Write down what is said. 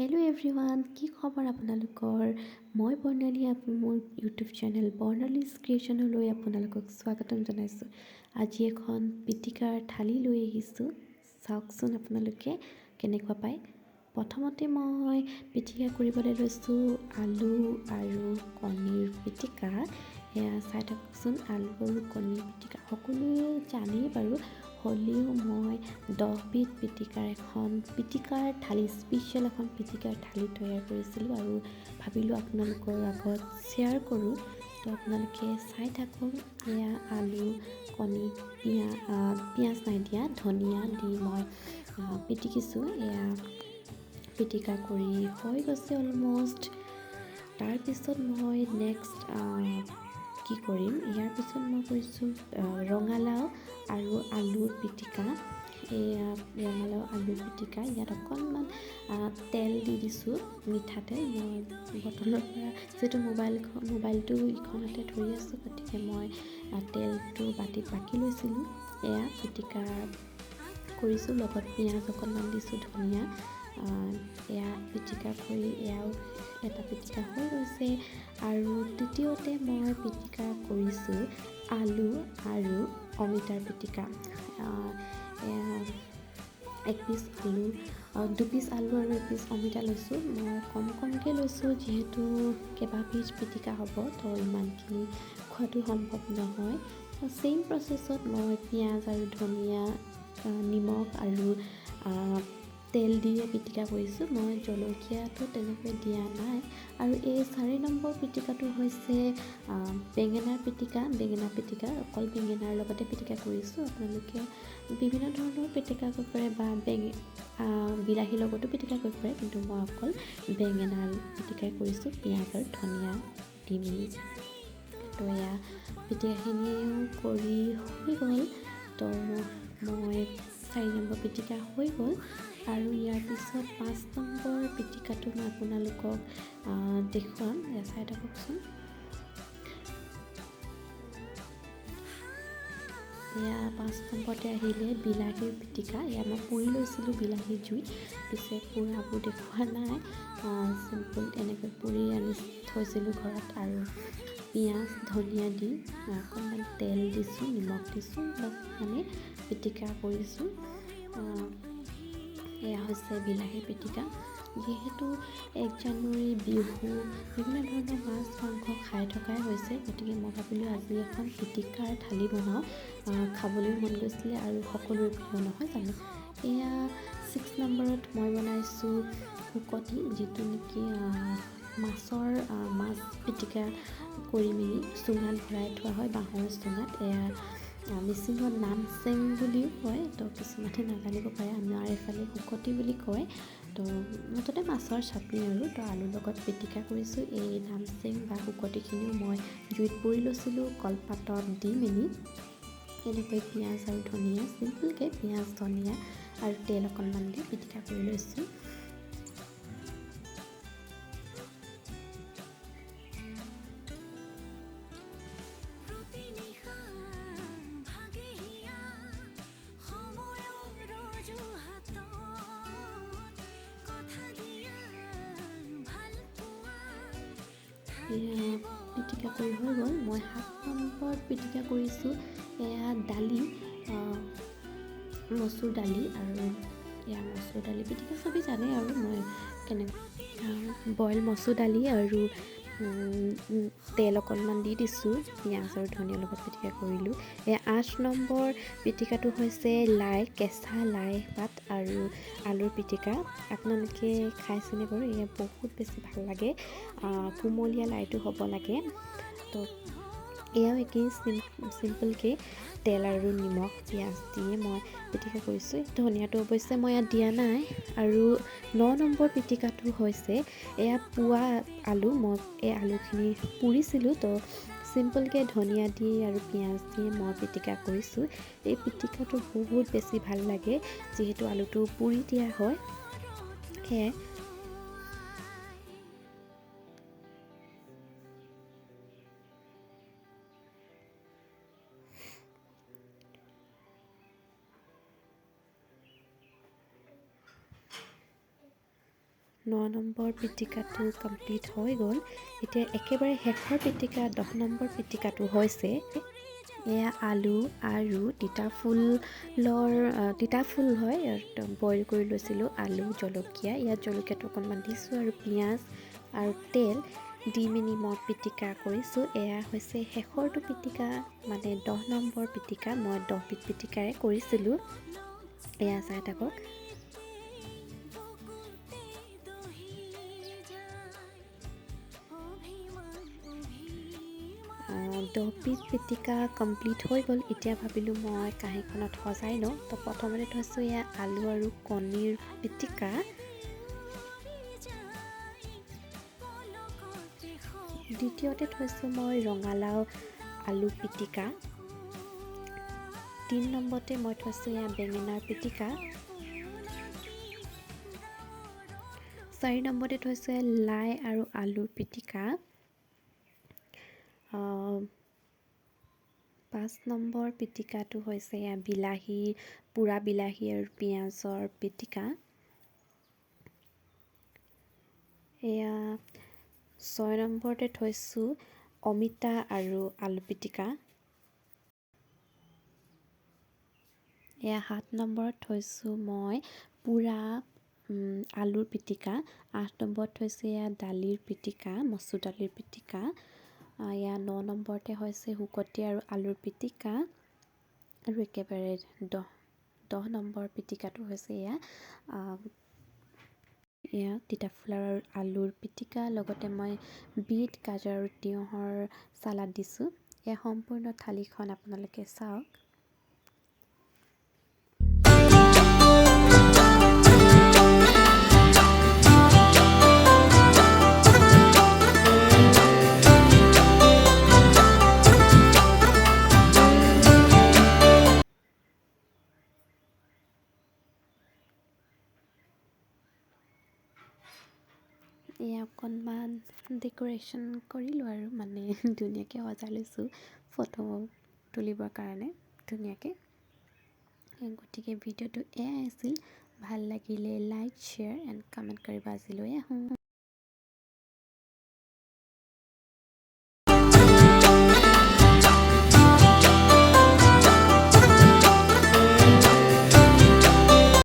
Hello' everyone, কি খবৰ আপোনালোকৰ? মই বৰ্ণালী, মোৰ ইউটিউব চেনেল বৰ্ণালীজ ক্ৰিয়েশ্যনলৈ আপোনালোকক স্বাগতম জনাইছোঁ। আজি এখন পিটিকাৰ থালি লৈ আহিছোঁ, চাওকচোন আপোনালোকে কেনেকুৱা পায়। প্ৰথমতে মই পিটিকা কৰিবলৈ লৈছোঁ আলু আৰু কণীৰ পিটিকা। এয়া চাই থাককচোন, আলু আৰু কণীৰ পিটিকা সকলোৱে জানেই বাৰু, হ'লেও মই 10বিধ পিটিকাৰ এখন পিটিকাৰ থালি, স্পেচিয়েল এখন পিটিকাৰ থালি তৈয়াৰ কৰিছিলোঁ আৰু ভাবিলোঁ আপোনালোকৰ আগত শ্বেয়াৰ কৰোঁ। তো আপোনালোকে চাই থাকক। এয়া আলু, কণী, পিঁয়াজ নাই দিয়া, ধনিয়া দি মই পিটিকিছোঁ। এয়া পিটিকা কৰি হৈ গৈছে অলমষ্ট। তাৰপিছত মই নেক্সট কি কৰিম, ইয়াৰ পিছত মই কৰিছোঁ ৰঙালাও আৰু আলুৰ পিটিকা। এয়া ৰঙালাও আলুৰ পিটিকা, ইয়াত অকণমান তেল দি দিছোঁ, মিঠাতেল। মই বটলৰ পৰা, যিহেতু মোবাইলটো ইখনতে ধৰি আছোঁ, গতিকে মই তেলটো বাতিত বাকি লৈছিলোঁ। এয়া পিটিকা কৰিছোঁ, লগত পিঁয়াজ অকণমান দিছোঁ, ধনিয়া। এয়া পিটিকা কৰি এয়াও এটা পিটিকা হৈ গৈছে। আৰু তৃতীয়তে মই পিটিকা কৰিছোঁ আলু আৰু অমিতাৰ পিটিকা। এয়া এক পিচ আলু, দুপিচ আলু আৰু এপিচ অমিতা লৈছোঁ। মই কম কমকৈ লৈছোঁ, যিহেতু কেইবাবিধ পিটিকা হ'ব, তো ইমানখিনি খোৱাটো সম্ভৱ নহয়। ছেইম প্ৰচেছত মই পিঁয়াজ আৰু ধনিয়া, নিমখ আৰু তেল দিয়ে পিটিকা কৰিছোঁ। মই জলকীয়াটো তেনেকৈ দিয়া নাই। আৰু এই 4 নম্বৰ পিটিকাটো হৈছে বেঙেনাৰ পিটিকা। বেঙেনা পিটিকা অকল বেঙেনাৰ লগতে পিটিকা কৰিছোঁ। আপোনালোকে বিভিন্ন ধৰণৰ পিটিকা কৰিব পাৰে বা বিলাহীৰ লগতো পিটিকা কৰিব পাৰে, কিন্তু মই অকল বেঙেনাৰ পিটিকাই কৰিছোঁ, পিঁয়াজ আৰু ধনিয়া দি মেলি। তো এয়া পিটিকাখিনিও কৰি হৈ গ'ল। তো মই 4 নম্বৰ পিটিকা হৈ গ'ল। আৰু ইয়াৰ পিছত 5 নম্বৰ পিটিকাটো মই আপোনালোকক দেখুৱাম, চাই থাককচোন। এয়া 5 নম্বৰতে আহিলে বিলাহীৰ পিটিকা। এয়া মই পুৰি লৈছিলোঁ বিলাহী জুইত, পিছে পোৰাবোৰ দেখুওৱা নাই। চিম্পুল এনেকৈ পুৰি আনি থৈছিলোঁ ঘৰত। আৰু পিঁয়াজ ধনিয়া দি অকণমান তেল দিছোঁ, নিমখ দিছোঁ, বাছ মানে পিটিকা কৰিছোঁ। এয়া হৈছে বিলাহীৰ পিটিকা। যিহেতু 1 জানুৱাৰী বিহু, বিভিন্ন ধৰণৰ মাছ মাংস খাই থকাই হৈছে, গতিকে মই ভাবিলোঁ আজি এখন পিটিকাৰ থালি বনাওঁ। খাবলৈও মন গৈছিলে আৰু সকলোৰে প্ৰিয় নহয় জানো। এয়া 6 নম্বৰত মই বনাইছোঁ শুকতি, যিটো নেকি মাছ পিটিকা কৰি মেলি চুঙাত ভৰাই থোৱা হয়, বাঁহৰ চুঙাত। এয়া মিচিঙত নামচেং বুলিও কয়, তো কিছুমানে নাজানিব পাৰে, আমাৰ এইফালে শুকতি বুলি কয়। তো মুঠতে মাছৰ চাটনি আৰু তো আলুৰ লগত পিটিকা কৰিছোঁ। এই নামচেং বা শুকতিখিনিও মই জুইত পুৰি লৈছিলোঁ কলপাতত দি মেলি। এনেকৈ পিঁয়াজ আৰু ধনিয়া, চিম্পুলকৈ পিঁয়াজ ধনিয়া আৰু তেল অকণমান দি পিটিকা কৰি লৈছোঁ। এয়া পিটিকা কৰি হৈ গ'ল। মই 7 নম্বৰত পিটিকা কৰিছোঁ এয়া দালি, মচুৰ দালি। আৰু এয়া মচুৰ দালি পিটিকা চবেই জানে আৰু মই কেনেকৈ বইল মচুৰ দালি আৰু তেল অকণমান দি দিছোঁ, পিঁয়াজ আৰু ধনিয়াৰ লগত পিটিকা কৰিলোঁ। এয়া 8 নম্বৰ পিটিকাটো হৈছে লাই, কেঁচা লাই পাত আৰু আলুৰ পিটিকা। আপোনালোকে খাইছেনে বাৰু? এয়া বহুত বেছি ভাল লাগে, কুমলীয়া লাইটো হ'ব লাগে। তো এয়াও একেই চিম্পলকৈ তেল আৰু নিমখ পিঁয়াজ দিয়ে মই পিটিকা কৰিছোঁ। ধনিয়াটো অৱশ্যে মই ইয়াত দিয়া নাই। আৰু 9 নম্বৰ পিটিকাটো হৈছে এয়া পোৱা আলু। মই এই আলুখিনি পুৰিছিলোঁ, তো চিম্পলকৈ ধনিয়া দি আৰু পিঁয়াজ দি মই পিটিকা কৰিছোঁ। এই পিটিকাটো বহুত বেছি ভাল লাগে, যিহেতু আলুটো পুৰি দিয়া হয়। সেয়াই ন নম্বৰ পিটিকাটো কমপ্লিট হৈ গ'ল। এতিয়া একেবাৰে শেষৰ পিটিকা 10 নম্বৰ পিটিকাটো হৈছে। এয়া আলু আৰু তিতাফুল হয়, বইল কৰি লৈছিলোঁ। আলু, জলকীয়া, ইয়াত জলকীয়াটো অকণমান দিছোঁ আৰু পিঁয়াজ আৰু তেল দি মেলি মই পিটিকা কৰিছোঁ। এয়া হৈছে শেষৰটো পিটিকা, মানে 10 নম্বৰ পিটিকা। মই 10বিধ পিটিকাৰে কৰিছিলোঁ। এয়া চাই থাকক। 10বিধ পিটিকা কমপ্লিট হৈ গ'ল। এতিয়া ভাবিলোঁ মই কাঁহীখনত সজাই লওঁ। তো প্ৰথমতে থৈছোঁ এয়া আলু আৰু কণীৰ পিটিকা। দ্বিতীয়তে থৈছোঁ মই ৰঙালাও আলু পিটিকা। 3 নম্বৰতে মই থৈছোঁ এয়া বেঙেনাৰ পিটিকা। 4 নম্বৰতে থৈছোঁ লাই আৰু আলুৰ পিটিকা। 5 নম্বৰ পিটিকাটো হৈছে এয়া বিলাহী, পোৰা বিলাহী আৰু পিঁয়াজৰ পিটিকা। এয়া 6 নম্বৰতে থৈছোঁ অমিতা আৰু আলু পিটিকা। এয়া 7 নম্বৰত থৈছোঁ মই পোৰা আলুৰ পিটিকা। 8 নম্বৰত থৈছোঁ এয়া দালিৰ পিটিকা, মচুৰ দালিৰ পিটিকা। এয়া 9 নম্বৰতে হৈছে শুকতি আৰু আলুৰ পিটিকা। আৰু একেবাৰে 10 নম্বৰ পিটিকাটো হৈছে এয়া এয়া তিতাফুল আৰু আলুৰ পিটিকা। লগতে মই বিট, গাজৰ আৰু তিয়ঁহৰ চালাড দিছোঁ। এয়া সম্পূৰ্ণ থালিখন আপোনালোকে চাওক। এয়া অকণমান ডেক'ৰেশ্যন কৰিলোঁ আৰু মানে ধুনীয়াকৈ সজাই লৈছোঁ ফটো তুলিবৰ কাৰণে ধুনীয়াকৈ। গতিকে ভিডিঅ'টো এয়াই আছিল। ভাল লাগিলে লাইক, শ্বেয়াৰ এণ্ড কমেণ্ট কৰিব। আজিলৈ আহোঁ।